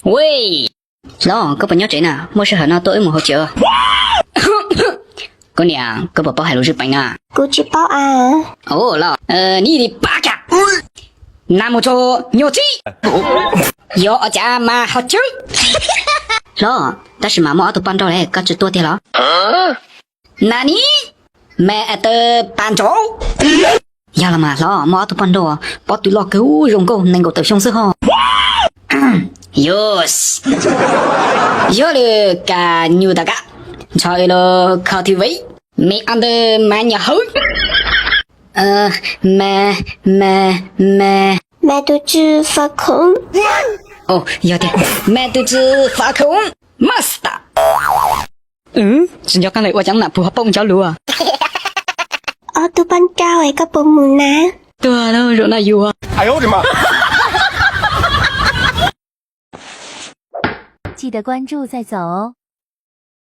Wej, hlob, koj puas nyob tsev na? Muaj sij hawm no tuaj wb mus haus cawv. Koj niam, koj puas paub hais lus Zwj Pees na? Kuv tsis paub a. Los, nib di pab ka. Nas mus tso, nyuag txib. Yog ua cas mas haus cawv? Hlob, tab sis mas muaj ob tug poj nrauj li, koj tsis tuaj tiag los? Nas ni, me tawg pas ntsaum. Yog los mas hlob, muaj ob tug poj nrauj, pob tw loj kawg, zoo nkauj, nees nkaum tawm xyoo xwb ho. Yus, yog lwm kas nyus tas kab, ntsho lus kho thwv vij, me o ntawg mas nyuam hawv. Me, me, me. Mas tus tswv fav khoom. Yog tiag, mas tus tswv fav khoom. Masta. Tsis nco qab lawm ua cas nam puag ho paub cov lus. Ob tug poj nrauj es koj puas mus na? Tuag lauj, zaum no yuav. 记得关注再走哦。